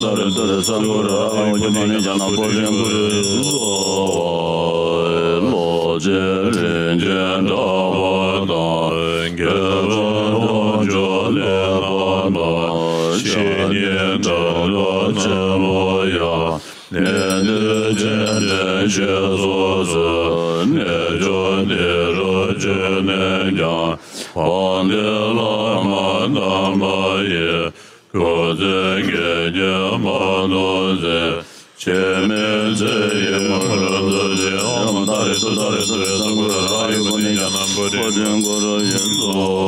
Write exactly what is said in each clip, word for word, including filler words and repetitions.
ཏུ་ཏུ་རེ་ས་གུ་རུ་ཨ་ཡུ་པུ་ནི་ཛྙཱ་ན་པུ་རི་གུ་རུ་ཡེ་སྭཱ་ཧཱ། རློབ་ཆེན་རིན་ཆེན་གྲགས་པ་དང་། རྒྱལ་བ་དཀོན་མཆོག་གླིང་པ་དང་། བཤེས་གཉེན་དྲག་སྒྲ་ཆེན་པོ་ཡང་། ནད་གདོན་རྗེས་འདྲེན་ཞེས་སུ་གསོལ། རྣལ་འབྱོར་འདི་རུ་བྱོན་ནས་ཀྱང་། དཔལ་ལྡན་བླ་མ་དམ་པ་ཡི། སྐུ་ཚེ་བསྐལ་བརྒྱའི་བར་དུ་གསན། འཆི་མེད་ཚེ་ཡི་དངོས་གྲུབ་སྩོལ་ཅིག་ཨོཾ་ཏཱ་རེ་ཏུཏྟཱ་རེ་ཏུ་རེ་ས་གུ་རུ་ཨ་ཡུ་པུ་ནི་ཛྙཱ་ན་པུ་རི་གུ་རུ་ཡེ་སྭཱ་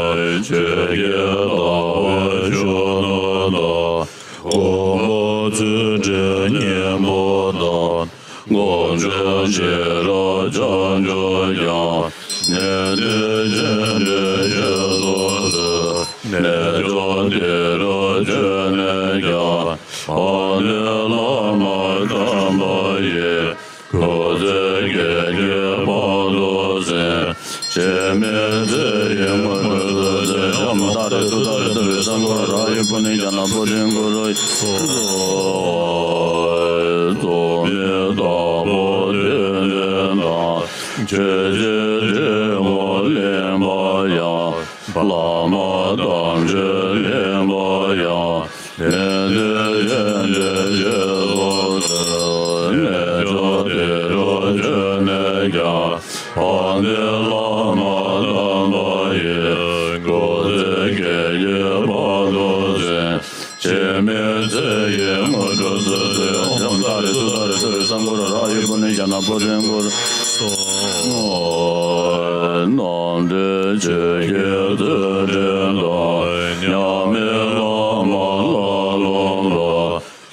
ཧཱ། ཆོས་ཀྱི་ཟླ་བའི་གཞོན་ནུ་དང་། མགོན་པོ་ཚུལ་ཁྲིམས་སྙིང་པོ་དང་། དཀོན་མཆོག་ཤེས་རབ་བྱང་ཆུབ་ཀྱང་། ནད་གདོན་རྗེས་འདྲེན་ཞེས་སུ་གསོལ། རྣལ་འབྱོར་འདི་རུ་བྱོན་ནས་ཀྱང་། དཔལ་ལྡན་བླ་མ་དམ་པ་ཡི། སྐུ་ཚེ་བསྐལ་བརྒྱའི་བར་དུ་གསན། འཆི་མེད་ཚེ་ཡི་དངོས་གྲུབ་སྩོལ་ཅིག་ཨོཾ་ཏཱ་རེ་ཏུཏྟཱ་རེ་ཏུ་རེ་ས་གུ་རུ་ཨ་ཡུ་པུ་ནི་ཛྙཱ་ན་པུ་རི་གུ་རུ་ཡེ་སྭཱ་ཧཱ། རྫོགས་པའི་བདག་པོ་ཐུབ་བསྟན་དང་། ཆོས་རྗེ་དྲིལ་བུ་གླིང་པ་ཡང་། བླ་མ་དམ་ཆོས་གླིང་པ་ཡང་། ནད་གདོན་རྗེས་འདྲེན་ཞེས་སུ་གསོལ། རྣལ་འབྱོར་འདི་རུ་བྱོན་ནས་ཀྱང་། དཔལ་ལྡན་བླ་མ་དམ་པ་ཡི། སྐུ་ཚེ་བསྐལ་བརྒྱའི་བར་དུ་གསན། འཆི་མེད་ཚེ་ཡི་དངོས་གྲུབ་སྩོལ་ཅིག་ཨོཾ་ཏཱ་རེ་ཏུཏྟཱ་རེ་ཏུ་རེ་ས་གུ་རུ་ཨ་ཡུ་པུ་ནི་ཛྙཱ་ན་པུ་རི་གུ་རུ་ཡེ་སྭཱ་ཧཱ། རྣམ་འདྲེན་ཆོས་ཀྱི་ཚུལ་ཁྲིམས་དང་། མཉམ་མེད་བླ་མ་ལ་སློབ་པ།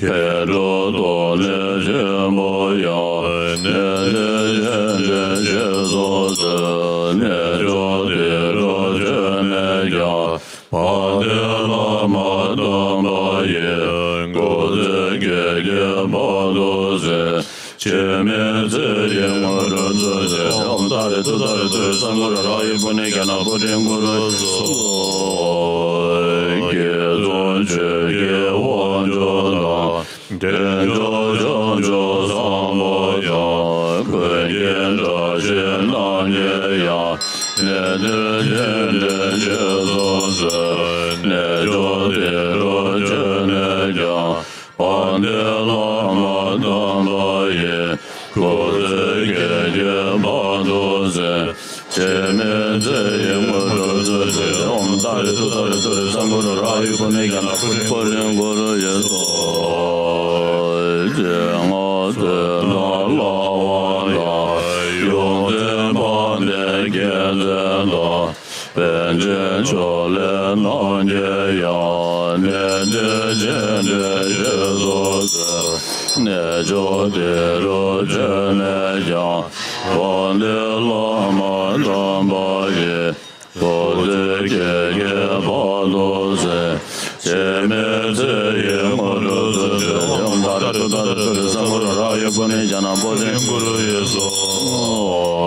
མཁས་གྲུབ་རྡོར་གླིང་ཆེན་པོ་ཡང་། ནད་གདོན་རྗེས་འདྲེན་ཞེས་སུ་གསོལ། རྣལ་འབྱོར་འདི་རུ་བྱོན་ནས་ཀྱང་། དཔལ་ལྡན་བླ་མ་དམ་པ་ཡི། སྐུ་ཚེ་བསྐལ་བརྒྱའི་བར་དུ་གསན། འཆི་མེད་ཚེ་ཡི་དངོས་གྲུབ་སྩོལ་ཅིག་ཨོཾ་ཏཱ་རེ་ཏུཏྟཱ་རེ་ཏུ་རེ་ས་གུ་རུ་ཨ་ཡུ་པུ་ནི་ཛྙཱ་ན་པུ་རི་གུ་རུ་ཡེ་སྭཱ་ཧཱ། དགེ་ཚུལ་ཆོས་ཀྱི་དབང་ཕྱུག་དང་། བདེ་མཆོག་བྱང་ཆུབ་བཟང་པོ་ཡང་། ཀུན་མཁྱེན་དགྲ་གཤེད་རྣམས་ཀྱི་ཡང་། ནད་གདོན་རྗེས་འདྲེན་ཞེས་སུ་གསོལ། རྣལ་འབྱོར་འདི་རུ་བྱོན་ནས་ཀྱང་། དཔལ་ལྡན་བླ་མ་དམ་པ་ཡི། སྐུ་ཚེ་བསྐལ་བརྒྱའི་བར་དུ་གསན། འཆི་མེད་ཚེ་ཡི་དངོས་གྲུབ་སྩོལ་ཅིག་ཨོཾ་ཏཱ་རེ་ཏུཏྟཱ་རེ་ཏུ་རེ་ས་གུ་རུ་ཨ་ཡུ་པུ་ནི་ཛྙཱ་ན་པུ་རི་གུ་རུ་ཡེ་སྭཱ་ཧཱ། སྤྱན་སྔ་ཚེ་དང་ལྷ་དབང་དང་། ཡོངས་འཛིན་དཔལ་ལྡན་རྒྱལ་མཚན་དང་། པཎ་ཆེན་ཕྱོགས་ལས་རྣམས་ཀྱི་ཡང་། ནད་གདོན་རྗེས་འདྲེན་ཞེས་སུ་གསོལ། རྣལ་འབྱོར་འདི་རུ་བྱོན་ནས་ཀྱང་། དཔལ་ལྡན་བླ་མ་དམ་པ་ཡི། སྐུ་ཚེ་བསྐལ་བརྒྱའི་བར་དུ་གསན། འཆི་མེད་ཚེ་ཡི་དངོས་གྲུབ་སྩོལ་ཅིག་ཨོཾ་ཏཱ་རེ་ཏུཏྟཱ་རེ་ཏུ་རེ་ས་གུ་རུ་ཨ་ཡུ་པུ་ནི་ཛྙཱ་ན་པུ་རི་གུ་རུ་ཡེ་སྭཱ་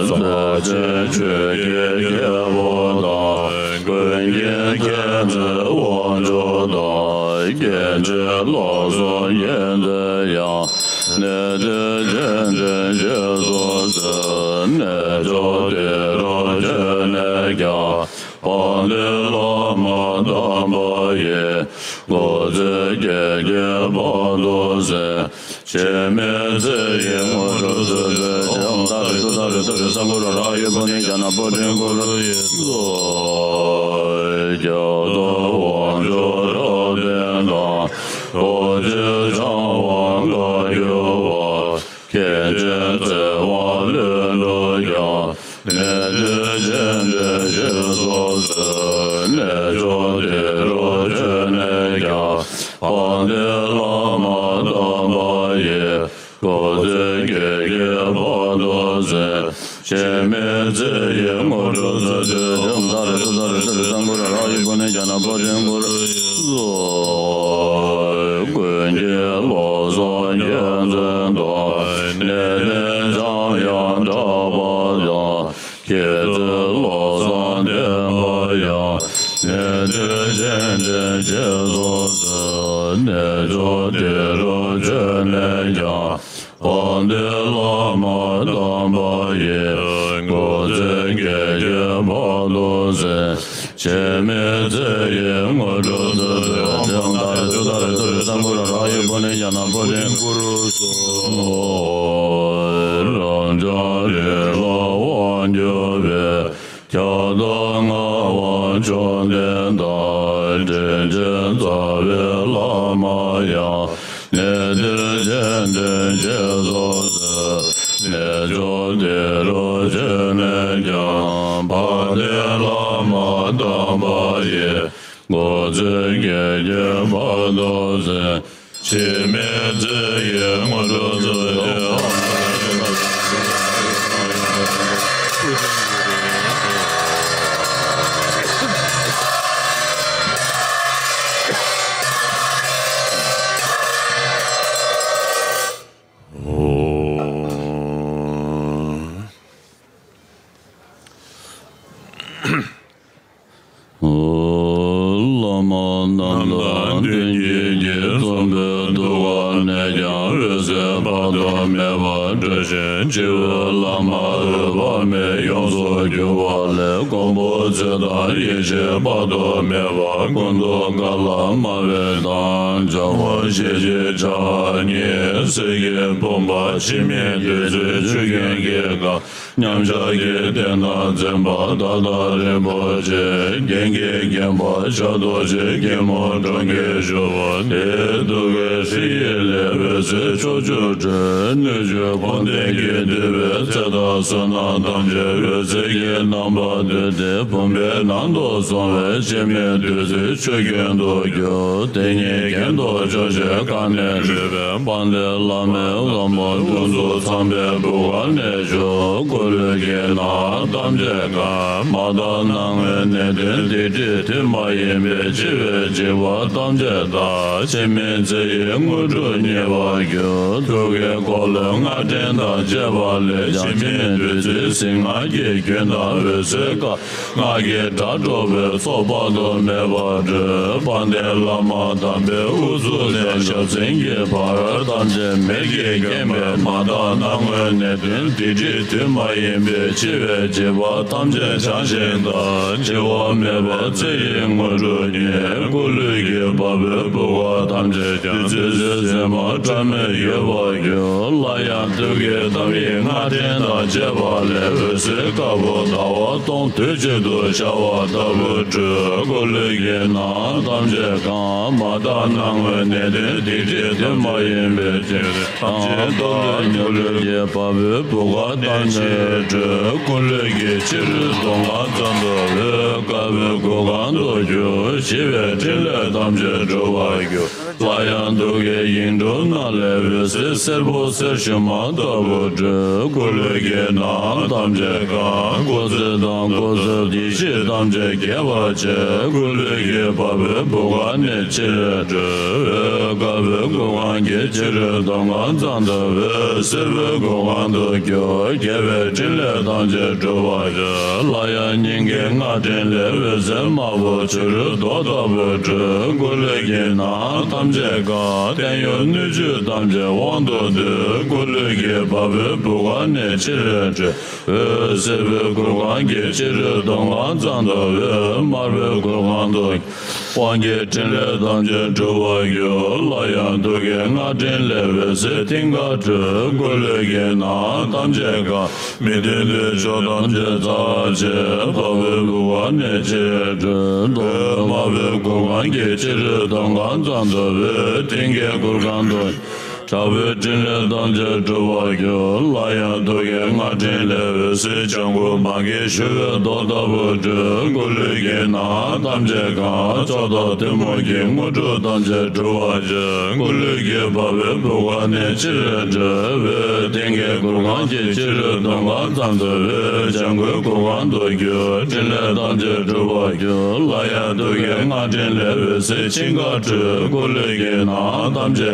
ཧཱ། རྫོགས་ཆེན་ཆོས་ཀྱི་རྒྱལ་པོ་དང་། ཀུན་མཁྱེན་མཁྱེན་བརྩེ་དབང་ཕྱུག་དང་། སྐྱེ་འཆི་ལོག་སོགས་ཉེན་ཚེ་ཡང་། ནད་གདོན་རྗེས་འདྲེན་ཞེས་སུ་གསོལ། རྣལ་འབྱོར་འདི་རུ་བྱོན་ནས་ཀྱང་། དཔལ་ལྡན་བླ་མ་དམ་པ་ཡི། སྐུ་ཚེ་བསྐལ་བརྒྱའི་བར་དུ་གསན། འཆི་མེད་ཚེ་ཡི་དངོས་གྲུབ་སྩོལ་ཅིག་ཨོཾ་ཏཱ་རེ་ཏུཏྟཱ་རེ་ཏུ་རེ་ས་གུ་རུ་ཨ་ཡུ་པུ་ནི་ཛྙཱ་ན་པུ་རི་གུ་རུ་ཡེ་སྭཱ་ཧཱ། སྐྱབས་སུ་དབང་ཕྱུག་རབ་བརྟན་དང་། རྡོ་རྗེ་འཆང་དབང་བཀའ་བརྒྱུད་པ། མཁན་ཆེན་ཚེ་དབང་ལྷུན་གྲུབ་ཀྱང་། ནད་གདོན་རྗེས་འདྲེན་ཞེས་སུ་གསོལ། རྣལ་འབྱོར་འདི་རུ་བྱོན་ནས་ཀྱང་། དཔལ་ལྡན་བླ་མ་དམ་པ་ཡི། སྐུ་ཚེ་བསྐལ་བརྒྱའི་བར་དུ་གསན། འཆི་མེད་ཚེ་ཡི་དངོས་གྲུབ་སྩོལ་ཅིག་ཨོཾ་ཏཱ་རེ་ཏུཏྟཱ་རེ་ཏུ་རེ་ས་གུ་རུ་ཨ་ཡུ་པུ་ནི་ཛྙཱ་ན་པུ་རི་གུ་རུ་ཡེ་སྭཱ་ཧཱ། ཀུན་མཁྱེན་ལོ་ཙཱ་རྒྱལ་མཚན་དང་། ནད་གདོན་འཇམ་དབྱངས་གྲགས་པ་དང་། མཁྱེན་བརྩེ་བློ་བཟང་ལྡན་པ་ཡང་། ནད་གདོན་རྗེས་འདྲེན་ཞེས་སུ་གསོལ། རྣལ་འབྱོར་འདི་རུ་བྱོན་ནས་ཀྱང་། དཔལ་ལྡན་བླ་མ་དམ་པ་ཡི། སྐུ་ཚེ་བསྐལ་བརྒྱའི་བར་དུ་གསན། འཆི་མེད་ཚེ་ཡི་དངོས་གྲུབ་སྩོལ་ཏེ། ཇི་ལྟར་ལྟ་བའི་ཚུལ་གྱིས་སངས་རྒྱས་ཀྱི་ལྷ་ཡི་སྐུ་ལས་ཀྱང་ན་བུ་ལྡན་གུ་རུ་སོགས། རབ་འབྱམས་རིགས་ལ་དབང་བསྒྱུར་བའི། ཁྱབ་བདག་ངག་དབང་བཅོམ་ལྡན་འདས། དྲིན་ཅན་རྩ་བའི་བླ་མ་ཡང་། གནས་བརྟན་སྤྱན་འདྲེན་ཞེས་སུ་གསོལ། རྣལ་འབྱོར་འདི་རུ་བྱོན་ནས་ཀྱང་། དཔལ་ལྡན་བླ་མ་དམ་པ་ཡི། སྐུ་ཚེ་བསྐལ་བརྒྱའི་བར་དུ་གསན། འཆི་མེད་ཚེ་ཡི་དངོས་གྲུབ་སྩོལ་ཏེ། བླ་མ་རྣམས་དང་མཐུན་རྐྱེན་གྱིས་མཚུངས་པའི་ཐུགས་ཀ་ནས་ཀྱང་འོད་ཟེར་དཔག་ཏུ་མེད་པ་འཕྲོས་ཤིང་། སྤྱི་བོའི་བླ་མ་འོད་དཔག་མེད་ཡོངས་སུ་གྱུར་པ་ལས། མགོན་པོ་ཚེ་དང་ཡེ་ཤེས་དཔག་ཏུ་མེད་པ་ཀུན་ཏུ་དགའ་ལ་མ་བས་དང་། ཇོ་བོ་ཞེས་བྱའི་ཕྱག་གཉིས། གསེར་གྱི་བུམ་པ་འཆི་མེད་བདུད་རྩིའི་ཆུ་རྒྱུན་གྱིས་བཀང་། མཉམ་གཞག་གི་རྟེན་དང་མཛད་པ་མཐའ་དག་རིན་པོ་ཆེ། རྒྱན་གྱིས་བརྒྱན་པ་ཞབས་རྡོ་རྗེ་སྐྱིལ་མོ་ཀྲུང་གིས་བཞུགས་པ། དེའི་ཐུགས་ཀའི་ཧྲཱིཿལས་འོད་ཟེར་ཕྱོགས་བཅུར་འཕྲོས། སྣོད་བཅུད་ཕུང་ལྡན་གྱིས་བསྡུས་པའི་ཚེ་དང་བསོད་ནམས་ཐམས་ཅད་འོད་ཟེར་གྱི་རྣམ་པར་བསྡུས་ཏེ། བུམ་པའི་ནང་དུ་སོང་བས་འཆི་མེད་བདུད་རྩིའི་ཆུ་རྒྱུན་དུ་གྱུར། དེ་ཉིད་གྱེན་དུ་ཕྱོགས་བཞིར་གང་ནས་བགྲོད་པའི། དཔལ་ལྡན་བླ་མའི་ལྷ་མོ་དབུས་སུ་ཚངས་པའི་བུ་ག་ནས་བྱུང་། སྐུ་ལུས་ཀྱི་ནང་ཐམས་ཅད་གང་། མ་དག་སྣང་བའི་ནད་གདོན་སྡིག་སྒྲིབ་དུས་མ་ཡིན་པའི་འཆི་བའི་འཇིགས་པ་ཐམས་ཅད་དག། འཆི་མེད་ཚེ་ཡི་དངོས་གྲུབ་བརྙེས་པར་གྱུར། ཐུགས་ཀའི་འཁོར་ལོའི་སྔགས་ཕྲེང་དང་བཅས་པ་ལས་ཀྱང་། འཆི་མེད་བདུད་རྩིའི་གཟིགས་སྔགས་ཀྱི་རྒྱུན་དང་འོད་ཟེར་དཀར། སྔགས་ཀྱི་སྒྲ་སྒྲོགས་པའི་ཚོགས་དཔག་ཏུ་མེད་པ་འཕྲོས། དཔལ་ལྡན་བླ་མ་དམ་པའི་དབུ་གཙུག་ནས་ཞབས་མཚན་གྱི་བར། ཐམས་ཅད་མེར་གྱིས་ཁེངས་པའི་མ་དག་སྣང་བའི་ནད་གདོན་སྡིག་སྒྲིབ་དུས་མ་ཡིན་པའི་འཆི་བའི་འཇིགས་པ་ཐམས་ཅད་བྱང་ཞིང་དག། འཆི་བ་མེད་པ་ཚེ་ཡི་དངོས་གྲུབ་བརྙེས། སྐུ་ལུས་ཀྱི་བ་སྤུའི་བུ་ག་ཐམས་ཅད་ཀྱང་། བདུད་རྩིའི་ཟེར་མ་བཀྲ་མེད་ཡོད་པར་གྱུར། སླར་ཡང་ཐུགས་ཀའི་དམ་ཡིག་སྔགས་ཕྲེང་དང་བཅས་པ་ལས་འོད་ཟེར་དཀར་པོ་ཟླ་བ་སྟོང་དུས་གཅིག་ཏུ་ཤར་བ་ལྟ་བུར་འཕྲོས། སྐུ་ལུས་ཀྱི་ནང་ཐམས་ཅད་གང་། མ་དག་སྣང་བའི་ནད་གདོན་སྡིག་སྒྲིབ་དུས་མ་ཡིན་པའི་འཆི་བ་ཐམས་ཅད་དག། སྐུ་ལུས་ཀྱི་བ་སྤུའི་བུ་ག་ཐམས་ཅད་འཕྲོས། སྐུ་ལུས་ཀྱི་ཕྱི་རོལ་མདོ་སྔགས་ཙམ་དུ་འོད་དཀར་པོའི་གུར་ཁང་དུ་གྱུར། ཞི་བའི་ཕྲིན་ལས་ཐམས་ཅད་འགྲུབ་པར་གྱུར། སླར་ཡང་ཐུགས་ཀའི་དབྱིངས་ཀྲུང་ན་ལས་འོད་ཟེར་སེར་པོ་གསེར་ཞུན་མ་ལྟ་བུར་འཕྲོས། སྐུ་ལུས་ཀྱི་ནང་ཐམས་ཅད་གང་། སྐུ་ཚེ་དང་སྐུ་གསུམ་བདེ་སྐྱིད་ཐམས་ཅད་རྒྱས་པར་བྱས། སྐུ་ལུས་ཀྱི་བ་སྤུའི་བུ་ག་ནས་ཕྱི་རོལ་འཕྲོས། འོད་དཀར་པོའི་གུར་ཁང་གི་ཕྱི་རོལ་མདོ་སྔགས་ཙམ་དུ་འོད་སེར་པོའི་གུར་ཁང་དུ་གྱུར། རྒྱས་པའི་ཕྲིན་ལས་ཐམས་ཅད་འགྲུབ་པར་བྱས། སླར་ཡང་སྙིང་གའི་སྔགས་ཕྲེང་ལས་འོད་ཟེར་དམར་པོ་བྱུ་རུའི་མདོག་ལྟ་བུར་འཕྲོས། སྐུ་ལུས་ཀྱི་ནང་ཐམས་ཅད་གང་། བརྟན་གཡོ་སྣོད་བཅུད་ཐམས་ཅད་དབང་དུ་འདུས། སྐུ་ལུས་ཀྱི་བ་སྤུའི་བུ་ག་ནས་ཕྱི་རོལ་འཕྲོས། འོད་སེར་པོའི་གུར་ཁང་གི་ཕྱི་རོལ་མདོ་སྔགས་ཙམ་དུ་འོད་དམར་པོའི་གུར་ཁང་དུ། དབང་གི་ཕྲིན་ལས་ཐམས་ཅད་འགྲུབ་པར་གྱུར། སླར་ཡང་ཐུགས་ཀའི་སྔགས་ཕྲེང་ལས་འོད་ཟེར་མཐིང་ག་འཕྲོས། སྐུ་ལུས་ཀྱི་ནང་ཐམས་ཅད་གང་། མི་མཐུན་པའི་ཕྱོགས་ཐམས་ཅད་ཚར་བ་ཆེ། བ་སྤུའི་བུ་ག་ནས་ཕྱི་རོལ་འཕྲོས། འོད་དམར་པོའི་གུར་ཁང་གི་ཕྱི་རོལ་མདོ་སྔགས་ཙམ་དུ་འོད་མཐིང་གའི་གུར་ཁང་དུ། དྲག་པོའི་ཕྲིན་ལས་ཐམས་ཅད་འགྲུབ་པར་གྱུར། སླར་ཡང་ཐུགས་ཀའི་སྔགས་ཕྲེང་ལས་འོད་ཟེར་ལྗང་གུ་མ་སྐྱེས་ཞུ་བའི་མདོག་ལྟ་བུར་འཕྲོས། སྐུ་ལུས་ཀྱི་ནང་ཐམས་ཅད་གང་། མཆོག་དང་ཐུན་མོང་གི་དངོས་གྲུབ་ཐམས་ཅད་འགྲུབ་པར་བྱེད། སྐུ་ལུས་ཀྱི་བ་སྤུའི་བུ་ག་ནས་ཕྱི་རོལ་འཕྲོས། འོད་མཐིང་གའི་གུར་ཁང་གི་ཕྱི་རོལ་མདོ་སྔགས་ཙམ་དུ་འོད་ལྗང་གུའི་གུར་ཁང་དུ་གྱུར། ཕྲིན་ལས་ཐམས་ཅད་འགྲུབ་པར་གྱུར། སླར་ཡང་ཐུགས་ཀའི་སྔགས་ཕྲེང་ལས་འོད་ཟེར་ཤིང་དཀར་འཕྲོས། སྐུ་ལུས་ཀྱི་ནང་ཐམས་ཅད་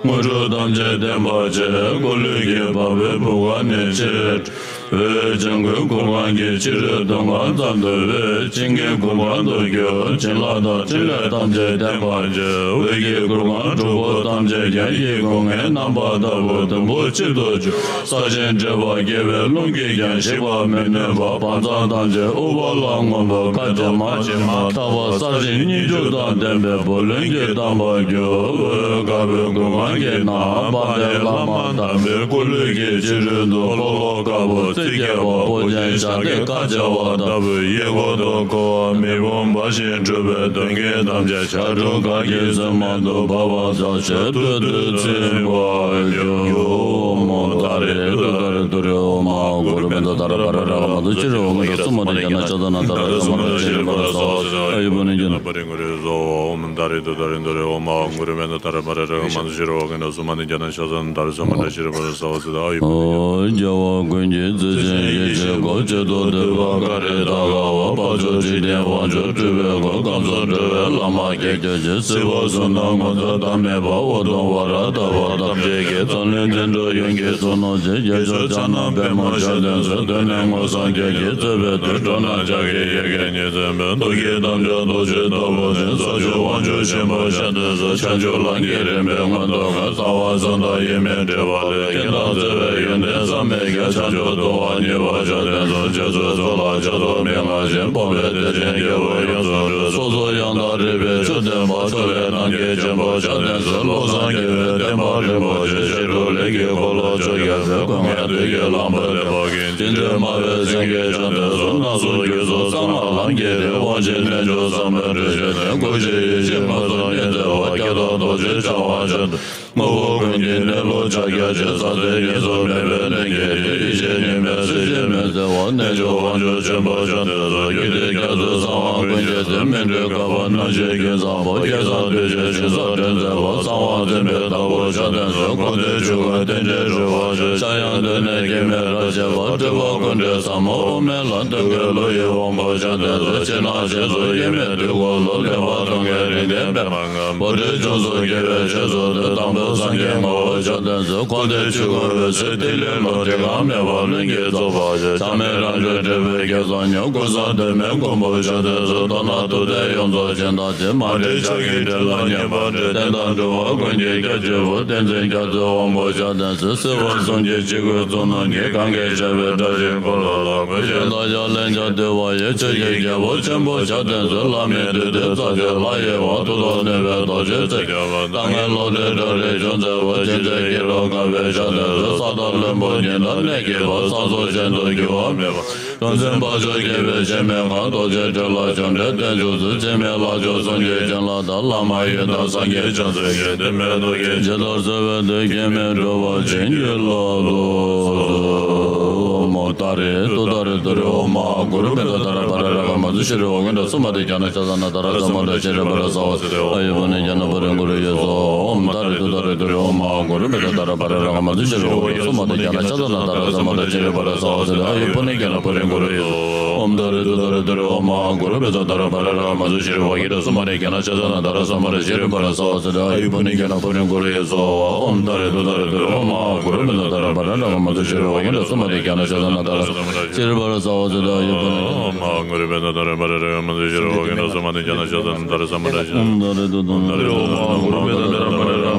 དངོས་གྲུབ་ཐམས་ཅད་བརྟན་པར་བྱེད། སྐུ་ལུས་ཀྱི་བ་སྤུའི་བུ་ག་ནས་ཕྱི་རོལ། འོད་ལྗང་གུའི་གུར་ཁང་གི་ཕྱི་རོལ་དུ་ང་ཙམ་དུ་འོད། བྱིན་གྱིས་གུར་ཁང་དུ་གྱུར། བྱིན་རླབས་དང་ཕྲིན་ལས་ཐམས་ཅད་བརྟན་པར་གྱུར། འོད་ཀྱི་གུར་ཁང་དྲུག་པོ་ཐམས་ཅད་རྒྱན་གྱི་སྒོ་ལྔའི་རྣམ་པ་ལྟ་བུ་དུམ་བུ་གཅིག་ཏུ་གྱུར། གསལ་ཞིང་འགྲེལ་པ་རྒྱས་པའི་རླུང་གིས་ཀྱང་ཞིག་པར་མི་ནུས་པ། བག་ཚངས་ཐམས་ཅད་དབུ་བ་ལ་མངོན་པར་བཀའ་བརྒྱ་མ་བྱིན་མ་ཐག་པ་གསལ་ཞིང་སྙན་བརྒྱུད་དང་ལྡན་པའི་བུ་ལོན་གྱིས་གཏམས་པར་གྱུར། འོད་དཀར་པོའི་གུར་ཁང་གི་ནང་དཔལ་ལྡན་བླ་མ་དམ་པའི་སྐུ་ལུས་ཀྱི་ཕྱི་རོལ་དུ་འཁོར་ལོ་དཀར་པོ་རྩིབས་བརྒྱད་པ་སྤུ་ཅན་ཞབས་བརྟན་བཀའ་བྱ་བ་ལྟ་བུའི་གཡས་སྐོར་དུ་འཁོར་བ་མེ་དཔུང་འབར་ཞིང་འཁྲུགས་པའི་གདོན་བགེགས་ཐམས་ཅད་ཞབས་དྲུང་ག་གི་ཟེར་མང་དུ་འབར་བ་དང་ཞབས་ཏོག་ཏུ་ཚིམ་པར་གྱུར། ཨོཾ་ཏཱ་རེ་ཏུཏྟཱ་རེ་ཏུ་རེ་ཨོཾ་ཨཱཿ་གུ་རུ་བེ་ཏ་ཏཱ་ར་པ་ར་ར་ག་མ་ཏུ་ཤྲཱི་ཝ་གུ་ཏ་སུ་མ་ཏི་ཛྙཱ་ན་ཤ་ཙ་ན་ཏཱ་ར་ས་མ་ར་ཤྲཱི་པ་ར་ས་བ་སི་ཏ་ཨ་ཡུ་བ་ནི་ཛྙཱ་ན། པ་རི་གུ་རེ་ཟོ། ཨོཾ་ཏཱ་རེ་ཏུཏྟཱ་རེ་ཏུ་རེ་ཨོཾ་ཨཱཿ་གུ་རུ་བེ་ཏ་ཏཱ་ར་པ་ར་ར་ག་མ་ཏུ་ཤྲཱི་ཝ་གུ་ཏ་སུ་མ་ཏི་ཛྙཱ་ན་ཤ་ཙ་ན་ཏཱ་ར་ས་མ་ར་ཤྲཱི་པ་ར་ས་བ་སི་ཏ་ཨ་ཡུ་བ་ནི་ཛྙཱ་ན། ཨོ་རྒྱལ་བ་ཀུན་གྱི་གཙུག་ཆེན་ཡེ་ཤེས་སྒོ། གཅིག་ཏུ་བསྡུས་པ་ཀ་རི་ཏ་ག་བ། དཔལ་མཆོག་འཇིག་རྟེན་དབང་ཕྱུག་སྤྲུལ་པའི་སྐུ། ཁམས་གསུམ་འགྲོ་བའི་བླ་མ་དགེ་བཅུ་ཆེན། སྲིད་པ་གསུམ་དང་ངོ་མཚར་ཟླ་མེད་པ། ཨོ་དོམ་ཝ་ར་ཏ་པ་ཐམས་ཅད་ཀྱི། འཛམ་གླིང་མཐིང་གྲོལ་ཡུམ་གྱི་ཚོགས་རྣམས་ཀྱི། རྒྱལ་མཆོག་ཕྱག་ན་པདྨོ་ཞབས་བརྟན་གསོལ། གདོད་ནས་སྔོ་སངས་རྒྱས་ཀྱིས་གཙོས་པའི་མཐུ། འགྲོ་རྣམས་ཕྱག་གི་ཡ་གྱལ་ཉི་ཚེ་འབུམ། ཐུགས་བསྐྱེད་དམ་ཆོས་རྡོ་རྗེ་ལྟ་བུ་ཅན། རྩ་བརྒྱུད་དབང་ཕྱུག་ཆེན་པོ་ཞབས་བརྟན་གསོལ། བྱང་ཆུབ་ལམ་གྱི་རིམ་པའི་མངོན་རྟོགས་ཀྱི། རྩ་བ་བཟང་དང་དབྱེར་མེད་འབྲེལ་བ་ལས། རྐྱེན་དང་བརྩེ་བའི་ཡོན་ཏན་བསམ་མི་ཁྱབ། བྱང་ཆུབ་ཏུ་བ་ཉེ་བར་ཞབས་བརྟན་གསོལ། རྗེ་བཙུན་གཙུག་ལག་ཕྱག་རྡོར་མའི་རྔ་ཆེན། སྤངས་པའི་བདེ་ཆེན་རྒྱལ་པོ་ཡོངས་སུ་གྲུབ། ཚོགས་གཙོ་ཡང་དག་རིག་པའི་ཆོས་སྟོན་པ། ཕྱོགས་ལས་རྣམ་རྒྱལ་ཆེན་པོ་ཞབས་བརྟན་གསོལ། བློ་བཟང་རྒྱལ་བའི་བསྟན་པ་རིན་པོ་ཆེ། ཕྱི་དྲོ་ལས་ཀྱི་འཁོར་ལོ་བཅོ་བརྒྱད་པའི། དགོན་ལྔའི་བདུད་ཀྱི་ལམ་པ་ལེགས་པར་གྱིས། འཇིགས་བྲལ་སྨྲ་བའི་སེང་གེ་ཞབས་བརྟན་གསོལ། སྣ་ཚོགས་རྒྱུད་སོགས་གསང་སྔགས་ལམ་གྱི་རིགས། དབང་ཆེན་རྣལ་འབྱོར་ཟབ་མོའི་སྤྲུལ་གཞི་སྟེ། སྐུ་བཞིའི་ཡེ་ཤེས་མངོན་སུམ་ཉི་ཚེ་འོད། བསྐྱེད་རྫོགས་རྡོ་རྗེ་འཆང་དབང་ཕྱག་ཏུ། དངོས་པོ་ཀུན་གྱི་གནས་ལུགས་ཕྱག་རྒྱ་ཆེ། ཟག་བཅས་གཉིས་སུ་མེད་པའི་གནད་ཀྱིས་རིག་ཡེ་ཤེས་གཉིས་མེད་སྲིད་ཞིའི་མུན་སེལ་བ། རྣལ་འབྱོར་དབང་ཕྱུག་ཆེན་པོ་ཞབས་བརྟན་གསོལ། རྒྱུད་སྡེ་རྒྱ་མཚོའི་གསང་བ་ཀུན་གྱི་གཏེར། སྨིན་གྲོལ་གར་པ་རྣམ་བཞིའི་ཀུན་བཟང་པོ། རྒྱལ་ཚབ་བདུད་རྩིའི་ཞིང་སར་འདྲེན་མཛད་པ། གསང་བ་འཛིན་པའི་བདག་པོ་ཞབས་བརྟན་གསོལ། འཁོར་འདས་ཆོས་སྐུ་རྟེན་འབྲེལ་རོལ་པར་བྱེད། ཕྱྭ་གཡང་སྟོད་ནས་སྐྱེ་མེད་རབ་བྱེད་པ། སྤྲུལ་པ་ཀུན་འདྲའི་ཟབ་མོ་དབུ་མའི་ལམ། སྟོན་ཁའི་བློ་ཡི་དབང་པོ་ཞབས་བརྟན་གསོལ། ཕྱི་ནང་ཞིང་གསུམ་དབྱེར་མེད་དུས་འཁོར་ལོ། གླེགས་བམ་སྟོན་ཁའི་རིག་གནས་པདྨ་སྒམ། བོད་དུ་བྱོན་སོང་དགེ་བའི་ཆོས་སུ་འདུད། དང་པོ་སངས་རྒྱས་ངོ་བོ་ཞབས་བརྟན་གསོལ། འཁོར་འདས་ཆོས་སྐུ་འོད་གསལ་ཐིག་ལེ་ལོ། བྲི་གང་མེད་པ་ལྷུན་གྱིས་རྫོགས་པར་བྱེད། ཆགས་མེད་རང་བྱུང་འབྲེལ་པའི་གེགས་སེལ་ཉེ། ཀུན་བཟང་གདོད་མའི་མགོན་པོ་ཞབས་བརྟན་གསོལ། མདོར་ན་ཐུབ་བསྟན་ཡོངས་རྫོགས་སྦྱིན་བདག་ཆེ། མ་འདྲེས་ཕྱག་གི་འབྲེལ་ལ་ཉེ་བར་འབྲེལ། བསྟན་དང་འགྲོ་བ་ཀུན་གྱི་སྐྱབས་གཅིག་པུ། བསྟན་འཛིན་རྒྱ་མཚོའི་དབང་པོ་ཞབས་བརྟན་གསོལ། སྲིད་པ་གསུམ་གྱི་འཇིགས་སྐུལ་གཙུག་ན་ཉིད། གང་གིས་བྱ་བའི་དགྲ་བཅོམ་འཁོར་ལོ་ལ། མགོན་ཞིང་རྟ་ཞབས་ལན་བརྒྱར་བརྡོལ་བ་ཡི། ཆོས་ཀྱི་རྒྱལ་པོ་ཆེན་པོ་ཞབས་བརྟན་གསོལ། ལྷ་མིའི་བདུད་སྡེ་རྩ་བཅད་ལྷ་ཡི་དབང་། མཐུ་སྟོབས་ནུས་པའི་རྡོ་རྗེ་རྩེ་བརྒྱད་པ། ལྟ་ངན་ལོག་ལྟའི་དགྲ་རིགས་འཇོམས་མཛད་པ། ཅི་མཛད་སྐྱེ་འགྲོ་དགའ་བའི་ཞབས་བརྟན་གསོལ། ས་དང་ལྷུན་པོ་ཉི་ཟླ་གནས་བརྒྱད་པ། ས་སོགས་གཞན་དུ་འགྱུར་བ་མེད་པ། གྲོང་གསེབ་བར་ཆོད་རྒྱལ་བའི་སྤྱན་མིག་དང་། རྡོ་རྗེ་ཐོད་ལ་བཅོམ་ལྡན་དོན་བྱུང་ཚུལ། འཆི་མེད་ལྷ་མཆོག་གསུམ་གྱི་བྱིན་རླབས་དང་། བླ་མ་ཡི་དམ་སངས་རྒྱས་བྱང་སེམས་ཀྱི། འདི་མེད་ཐུགས་ཀྱི་ཇི་ལྟར་གསོལ་བའི་དུས། སྐྱེ་མེད་གྲུབ་པ་བྱིན་གྱིས་བརླབ་ཏུ་གསོལ། ཨོཾ་ཏཱ་རེ་ཏུཏྟཱ་རེ་ཏུ་རེ་ཨོཾ་ཨཱཿ་གུ་རུ་བེ་ཏ་ཏཱ་ར་པ་ར་ར་ག་མ་ཏུ་ཤྲཱི་ཝ་གུ་ཏ་སུ་མ་ཏི་ཛྙཱ་ན་ཤ་ཙ་ན་ཏཱ་ར་ས་མ་ཏ་ཤྲཱི་པ་ར་ས་བ་སི་ཏ་ཨ་ཡུ་བ་ནི་ཛྙཱ་ན་པ་རི་གུ་རུ་ཡེ་སྭཱ་ཧཱ། ཨོཾ་ཏཱ་རེ་ཏུཏྟཱ་རེ་ཏུ་རེ་ཨོཾ་ཨཱཿ་གུ་རུ་བེ་ཏ་ཏཱ་ར་པ་ར་ར་ག་མ་ཏུ་ཤྲཱི་ཝ་གུ་ཏ་སུ་མ་ཏི་ཛྙཱ་ན་ཤ་ཙ་ན་ཏཱ་ར་ས་མ་ཏ་ཤྲཱི་པ་ར་ས་བ་སི་ཏ་ཨ་ཡུ་བ་ནི་ཛྙཱ་ན་པ་རི་གུ་རུ་ཡེ་སྭཱ་ཧཱ། ཨོཾ་ཏཱ་རེ་ཏུཏྟཱ་རེ་ཏུ་རེ་ཨོཾ་ཨཱཿ་གུ་རུ་བེ་ཏ་ཏཱ་ར་པ་ར་ར་ག་མ་ཏུ་ཤྲཱི་ཝ་གུ་ཏ་སུ་མ་ཏི་ཛྙཱ་ན་ཤ་ཙ་ན་ཏཱ་ར་ས་མ་ཏ་ཤྲཱི་པ་ར་ས་བ་སི་ཏ་ཨ་ཡུ་བ་ནི་ཛྙཱ་ན་པ་རི་གུ་རུ་ཡེ་སྭཱ་ཧཱ། ཨོཾ་ཏཱ་རེ་ཏུཏྟཱ་རེ་ཏུ་རེ་ཨོཾ་ཨཱཿ་གུ་རུ་བེ་ཏ་ཏཱ་ར་པ་ར་ར་ག་མ་ཏུ་ཤྲཱི་ཝ་གུ་ཏ་སུ་མ་ཏི་ཛྙཱ་ན་ཤ་ཙ་ན་ཏཱ་ར་ཤྲཱི་པ་ར་ས་བ་སི་ཏ་ཨ་ཡུ་བ་ནི། ཨོཾ་ཨཱཿ་གུ་རུ་བེ་ཏ་ཏཱ་ར་པ་ར་ར་ག་མ་ཏུ་ཤྲཱི་ཝ་གུ་ཏ་སུ་མ་ཏི་ཛྙཱ་ན་ཤ་ཙ་ན་ཏཱ་ར་ས་མ་ཏ་ཤྲཱི། ཨོཾ་ཏཱ་རེ་ཏུཏྟཱ་རེ་ཏུ་རེ་ཨོཾ་ཨཱཿ་གུ་རུ་བེ་ཏ་ཏཱ་ར་པ་ར་ར་ག་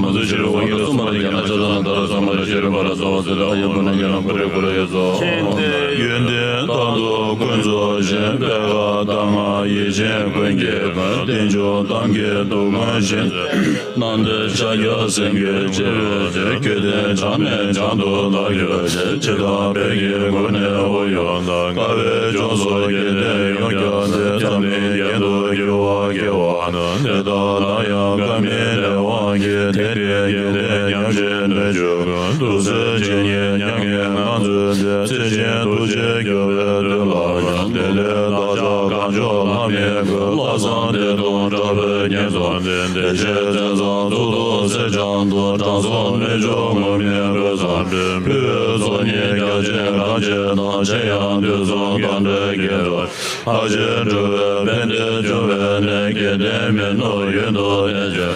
མ་ཏུ་ཤྲཱི་ཝ་གུ་ཏ་སུ་མ་ཏི་ཛྙཱ་ན་ཤ་ཙ་ན་ཏཱ་ར་ས་མ་ཏ་ཤྲཱི་པ་ར་ས་བ་སི་ཏ་ཨ་ཡུ་བ་ནི་ཛྙཱ་ན་པ་རི་གུ་རུ་ཡེ་སྭཱ་ཧཱ། ཡོན་ཏན་རྟག་ཏུ་ཀུན་རྫོགས་ཤིང་། པད་དཀར་ལྟར་མངའ་ཡིད་བཞིན་ཀུན་གྱི་མགོན། རྟེན་འབྱུང་གཏམ་གྱི་དུག་ཀུན་བཞིན། རྣམ་འདྲེན་ཕྱག་རྒྱ་སེང་གེ་ཆེ་བའི་ཕྱིར། ཁྱོད་ལྡན་བྱང་ནས་བྱང་དུ་བདག་གྱུར་ཅིག། ཇི་ལྟར་དཔལ་གྱི་གུར་ནས་དབུ་ཡོན་ཏན། དཀའ་བས་བཅོམ་སོགས་དགེ་ལྡན་ཡོངས་ཀྱང་ཏེ། འཛམ་གླིང་རྒྱན་དུ་གྱུར་པ་དགེ་བ་ནི། དེ་དག་ལ་ཡང་དཀའ་མིན་ལས་དབང་གིས། དེང་འདིར་དགེ་ལྡན་ཉམས་བཞེས་ནུས་ཀྱི་མགོན། ཐུགས་སྲས་ཇི་སྙེད་མྱ་ངན་ངང་ཚུལ་ཏེ། ཚུལ་བཞིན་ཐུགས་རྗེས་སྐྱོབ་པའི་མདུན་ལ་བཞུགས། དེ་ལས་བདག་ཅག་གང་མཆོག་ལྷ་མིའི་སྐུ། ལྷག་བསམ་གཏེར་སྟོང་དྲག་པོའི་རྒྱན་སོགས་ལྡན། བདེ་གཤེགས་མཚན་བཟང་གཙུག་ཏོར་གསེར་སྦྱངས་ཐུགས། དྲང་སྲོང་རྣལ་འབྱོར་ངུར་སྨྲིག་གོས་བཟང་སྤྲས། ཕུལ་བའི་ཚོགས་གཉིས་རྒྱ་ཆེན་གང་བྱེད་དང་། གཞན་ཡང་དུས་གསུམ་གང་འདྲའི་དགེ་ལ། ལྷར་བཅས་འགྲོ་བའི་ཕན་བདེ་འབྱུང་བའི་གནས། དགེ་ལྡན་མི་ནོར་ཡུན་དུ་བརྟན་ཅིང་།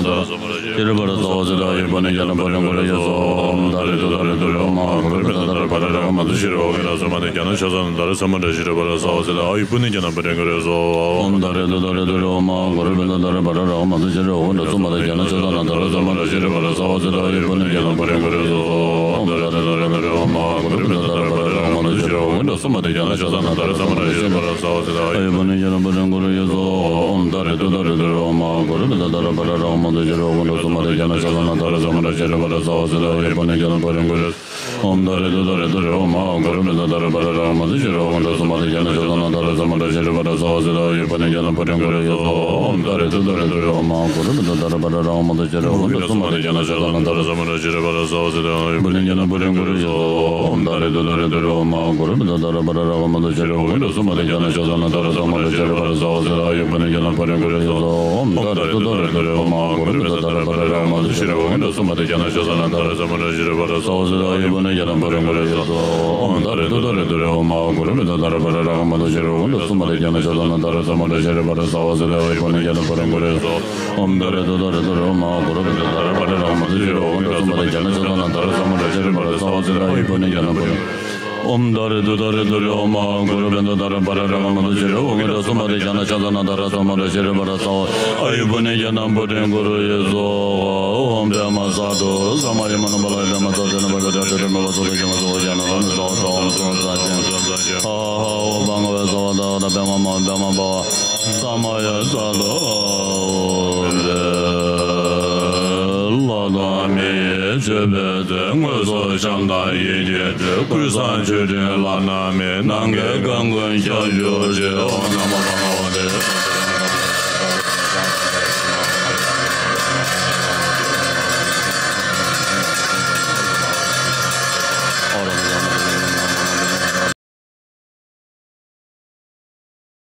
ན་ཏཱ་ར་ཤྲི་རི་པཱ་ར་སརྦ་སིདྡྷི་ཨཱ་ཡུ་བར་ཎ་ཛྙཱ་ན་པོ་ཎ་གུ་རུ་ཡེ་སྭཱ་ཧཱ། ཨོཾ་ད་རེ་དུ་ད་རེ་དུ་རེ་ཨོཾ་ཨཱཿ་གུ་རུ་པུདྡྷ་ཏཱ་ར་པཱ་ར་ར་ཧ་མ་དྷཱ་ཤྲཱི་ཨོ་ཧི་ར་སུ་མ་ཏི་ཛྙཱ་ན་ཤ་ཙ་ན་ཏཱ་ར་ས་མ་ཏྲ་ཤྲི་རི་པཱ་ར་སརྦ་སིདྡྷི་ཨཱ་ཡུ་བར་ཎ་ཛྙཱ་ན་པོ་ཎ་གུ་རུ་ཡེ་སྭཱ་ཧཱ། ཨོཾ་ད་རེ་དུ་ད་རེ་དུ་རེ་ཨོཾ་ཨཱཿ་གུ་རུ་པུདྡྷ་ཏཱ་ར་པཱ་ར་ར་ཧ་མ་དྷཱ་ཤྲཱི་ཨོ་ཧི་ར་སུ་མ་ཏི་ཛྙཱ་ན་ཤ་ཙ་ན་ཏཱ་ར་ས་མ་ཏྲ་ཤྲི་རི་པཱ་ར་སརྦ་སིདྡྷི་ཨཱ་ཡུ་བར་ཎ་ཛྙཱ་ན་པོ་ཎ་གུ་རུ་ཡེ་སྭཱ་ཧཱ། ཨོཾ་ད་རེ་དུ་ད་རེ་དུ་རེ་ཨོཾ་ཨཱཿ་གུ་རུ་པུདྡྷ་ཏཱ་ར་པཱ་ར་ར་ཧ་མ་དྷཱ་ཤྲཱི་ཨོ་ཧི་ར་སུ་མ་ཏི་ཛྙཱ་ན་ཤ་ཙ་ན་ཏཱ་ར་ས་མ་ཏྲ་ཤྲི་རི་པཱ་ར་སརྦ་སིདྡྷི་ཨཱ་ཡུ་བར་ཎ་ཛྙཱ་ན་པོ་ཎ་གུ་རུ་ཡེ་སྭཱ་ཧཱ། ཨོཾ་ད་རེ་དུ་ད་རེ་དུ་རེ་ཨོཾ་ཨཱཿ་གུ་རུ་པུདྡྷ་ཏཱ་ར་པཱ་ར་ར་ཧ་མ་དྷཱ་ཤྲཱི་ཨོ་ཧི་ར་སུ་མ་ཏི་ཛྙཱ་ན་ཤ་ཙ་ན་ཏཱ་ར་ས་མ་ཏྲ་ཤྲི་རི་པཱ་ར་སརྦ་སིདྡྷི་ཨཱ་ཡུ་བར་ཎ་ཛྙཱ་ན་པོ་ཎ་གུ་རུ་ཡེ་སྭཱ་ཧཱ། ཨོཾ་ད་རེ་དུ་ད་རེ་དུ་རེ་ཨོཾ་ཨཱཿ་གུ་རུ་པུདྡྷ་ཏཱ་ར་པཱ་ར་ར་ཧ་མ་དྷཱ་ཤྲཱི་ཨོ་ཧི་ར་སུ་མ་ཏི་ཛྙཱ་ན་ཤ་ཙ་ན་ཏཱ་ར་ས་མ་ཏྲ་ཤྲི་རི་པཱ་ར་སརྦ་སིདྡྷི་ཨཱ་ཡུ་བར་ཎ་ཛྙཱ་ན་པོ་ཎ་གུ་རུ་ཡེ་སྭཱ་ཧཱ། ཨོཾ་ད་རེ་དུ་ད་རེ་དུ་རེ་ཨོཾ་ཨཱཿ་གུ་རུ་པུདྡྷ་ཏཱ་ར་པཱ་ར་ར་ཧ་མ་དྷཱ་ཤྲཱི་ཨོ་ཧི་ར་སུ་མ་ཏི་ཛྙཱ་ན་ཤ་ཙ་ན་ཏཱ་ར་ས་མ་ཏྲ་ཤྲི་རི་པཱ་ར་སརྦ་སིདྡྷི་ཨཱ་ཡུ་བར་ཎ་ཛྙཱ་ན་པོ་ཎ་གུ་རུ་ཡེ་སྭཱ་ཧཱ། ཨོཾ་ད་རེ་དུ་ད་རེ་དུ་རེ་ཨོཾ་ཨཱཿ་གུ་རུ་པུདྡྷ་ཏཱ་ར་པཱ་ར་ར་ཧ་མ་དྷཱ་ཤྲཱི་ཨོ་ཧི་ར་སུ་མ་ཏི་ཛྙཱ་ན་ཤ་ཙ་ན་ཏཱ་ར་ས་མ་ཏྲ་ཤྲི་རི་པཱ་ར་སརྦ་སིདྡྷི་ཨཱ་ཡུ་བར་ཎ་ཛྙཱ་ན་པོ་ཎ་གུ་རུ་ཡེ་སྭཱ་ཧཱ། ཨོཾ་ད་རེ་དུ་ད་རེ་དུ་རེ་ཨོཾ་ཨཱཿ་གུ་རུ་པུདྡྷ་ཏཱ་ར་པཱ་ར་ར་ཧ་མ་དྷཱ་ཤྲཱི་ཨོ་ཧི་ར་སུ་མ་ཏི་ཛྙཱ་ན་ཤ་ཙ་ན་ཏཱ་ར་ས་མ་ཏྲ་ཤྲི་རི་པཱ་ར་སརྦ་སིདྡྷི་ཨཱ་ཡུ་བར་ཎ་ཛྙཱ་ན་པོ་ཎ་གུ་རུ་ཡེ་སྭཱ་ཧཱ། ཨོཾ་ད་རེ་དུ་ད་རེ་དུ་རེ་ཨོཾ་ཨཱཿ་གུ་རུ་པུདྡྷ་ཏཱ་ར་པཱ་ར་ར་ཧ་མ་དྷཱ་ཤྲཱི་ཨོ་ཧི་ར་སུ་མ་ཏི་ཛྙཱ་ན་ཤ་ཙ་ན་ཏཱ་ར་ས་མ་ཏྲ་ཤྲི་རི་པཱ་ར་སརྦ་སིདྡྷི་ཨཱ་ཡུ་བར་ཎ་ཛྙཱ་ན་པོ་ཎ་གུ་རུ་ཡེ་སྭཱ་ཧཱ། ཨོཾ་ད་རེ་དུ་ད་རེ་དུ་རེ་ཨོཾ་ཨཱཿ་གུ་རུ་པུདྡྷ་ཏཱ་ར་པཱ་ར་ར་ཧ་མ་དྷཱ་ཤྲཱི་ཨོ་ཧི་ར་སུ་མ་ཏི་ཛྙཱ་ན་ཤ་ཙ་ན་ཏཱ་ར་ས་མ་ཏྲ་ཤྲི་རི་པཱ་ར་སརྦ་སིདྡྷི་ཨཱ་ཡུ་བར་ཎ་ཛྙཱ་ན་པོ་ཎ་ཨོཾ་ད་རེ་དུ་ད་རེ་དུ་རེ་ཨོཾ་ཨཱཿ་གུ་རུ་པུདྡྷ་ཏཱ་ར་པཱ་ར་ར་ཧ་མ་དྷཱ་ཤྲཱི་ཨོ་ཧི་ར་སུ་མ་ཏི་ཛྙཱ་ན་ཤ་ཙ་ན་ཏཱ་ར་ས་མ་ཏྲ་ཤྲི་རི་པཱ་ར་སརྦ་སིདྡྷི་ཨཱ་ཡུ་བར་ཎ་ཛྙཱ་ན་པོ་ཎ་གུ་རུ་ཡེ་སྭཱ་ཧཱ། ཨོཾ་པདྨ་བཛྲ་དྷཱུ་རེ་ཛྙཱ་ན་པདྨ་སཱ་ཧཱ་ཧཱ། ཨོཾ་བྷ་ག་ཝེ་སྭ་ཝ་ཏ་ག་ཏ་པདྨ་བཛྲ་དྷཱུ་རེ་ཛྙཱ་ན་པོ་ཎ་གུ་རུ་ཡེ་སྭཱ་ཧཱ། ཨོཾ་པདྨ་བཛྲ་དྷཱུ་རེ་ཛྙཱ་ན་པོ་ཎ་གུ་རུ་ཡེ་སྭཱ་ཧཱ། ཨོཾ་བྷ་ག་ཝེ་སྭ་ཝ་ཏ་ག་ཏ་པདྨ་བཛྲ་དྷཱུ་རེ་ཛྙཱ་ན་པོ་ཎ་གུ་རུ་ཡེ་སྭཱ་ཧཱ། མཆོད་པའི་མཛོད། དངོས་སུ་བཤམས་དང་ཡིད་ཀྱིས་མཆོད། ཀུན་བཟང་མཆོད་སྤྲིན་བླ་ན་མེད། ནམ་མཁའི་སྒང་ཀུན་ཁྱབ་གྱུར་ཅིག། ཨོཾ་ན་མོ་བྷ་ག་ཝ་ཏེ།